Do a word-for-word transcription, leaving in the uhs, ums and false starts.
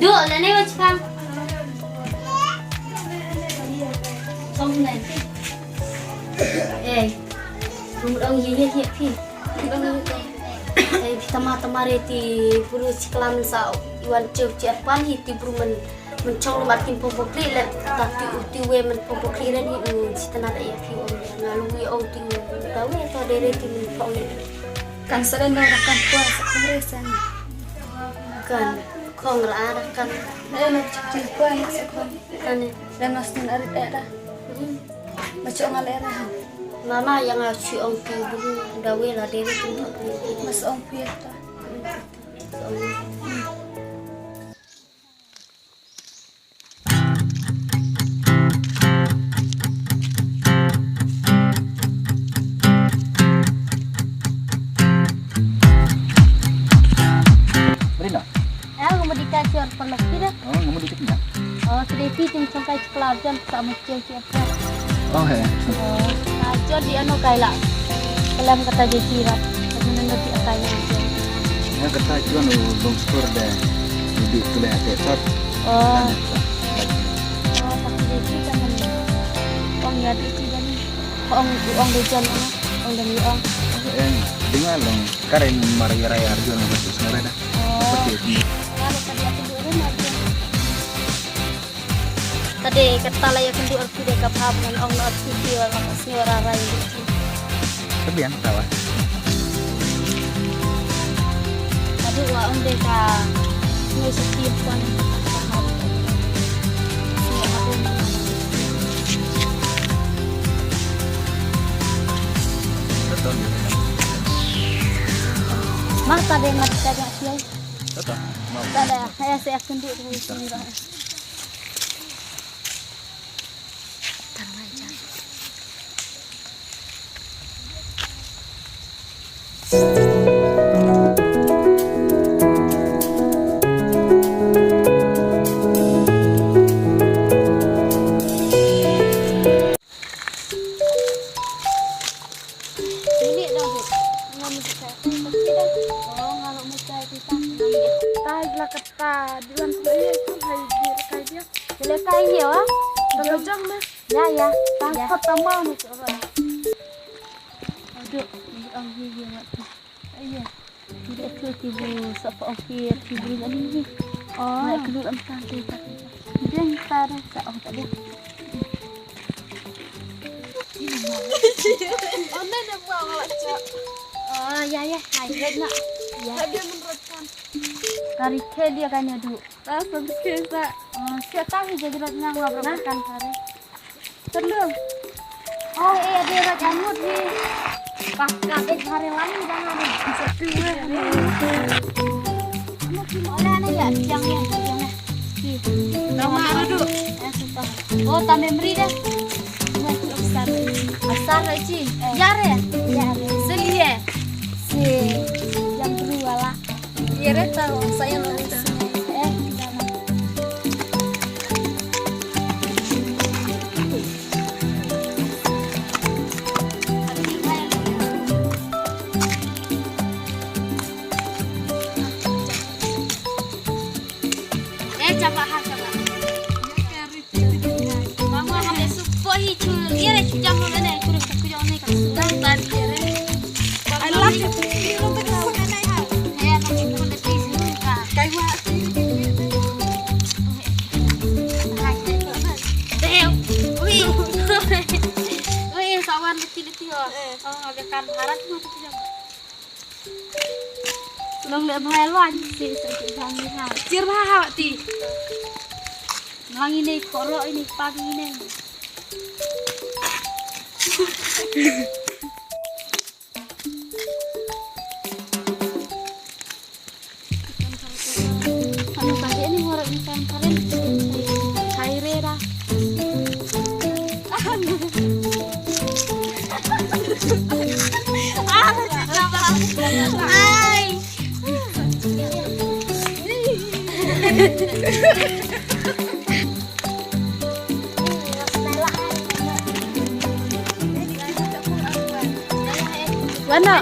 Duk lane wa chipang. Chong ne. Eh. Kum dong ye ye ye phi. Kum dong ye. Eh, phi tama tama re ti bru chiklam sa iwan cheu chepan hi ti bru men men chong mat tim pom pokri le ta ti u ti we men pom pokri ren hi u chitana da ye phi om na lu ye ong ti u ta we to de re ti men pom. Kan sa den da kan kwa sa kore sa. Kan khong ra da kan. Eh, na chik chik kwa na sa khong. Kan ne. Dan mas tin arit eh da. Hmm. Ma chong ale ra. Mama yang a chi ong tu bulu da we la deri tu. Mas ong pi ta. Brina. Eh, ngam dei ka jor paralok phi da? Oh, ngam dei ka jor. Oh, sdei phi jingchongkai chikla jon sa mut jeng ki apa. Oh, he. Oh, ah, jor di ano kai la. Kalam kata je ti rat. Kata nang ti akai nya jor. Ya kata jon u long skur de. Di tu le ate sat. Oh. Oh, tapi je ti kan. Ong ya di ti kan. Ong, ong de jon ong. Ong de ong. Eng, dengar long. Karen mari raya arjun nang sat sngare da. Oh. Seperti itu. Kalau tadi aku dulu mah. Tadi kata la ïa kynduh arti de ka bha ban ong la arti ki wa la ka sngew ra ra ïa ki. Ka biang tawa. Tadi wa ong de ka sngew sati pon. Mata de mata de. Tata, mau. Tata, ya saya akan duduk di sini. Ini dah, Bu. Ngam bisa. Pasti dah. Oh, kalau mau cai kita. Tai la kata diwan tu eh tu hai dia kai dia. Dia kai dia, wah. Kalau jang mah. Ya, ya. Tang kota mau ni tu orang. Aduh, ini ang gigi mati. Ayo. Tidak tu tibu sapa okir tibu ni ni. Oh. Nak keluar entah tu tak. Dia entah dah tak oh tak dia. Oh, na na buang lah cak. Oh, ya ya, hai red nak. Ya. Dia meneruskan. Kari ke dia kan ya du. Tak sampai sa. Oh, siapa tahu jadi red nak ngabrak kan kari. Terus. Oh, eh, ada orang jamut ni. Pas kabeh hari lagi jangan ni. Satu eh. Kamu cuma oleh anak ya, yang yang yang. Nama apa tu? Oh, tambah beri dah. Asar. Asar, Ci. Yare. Yare. Selie. Si yang berdua lah. Yare tahu, saya nonton. Eh, eh, coba ha, coba. Mama hale supo hi chu, ye re chu jam lo ne, chu re chu jam ne ka. Nang ban ye re. I love it. Kai wa. Deu. Ui. Ui, sawan leti leti ho. Oh, abe kan harat mo tu jam. Long le bhai lwan si sa ki bang ni ha. Chir bha ha ti. Nang ini koro ini pagi ini. Ano ka ini ngorok ni kan karen. Hai re da. Wano.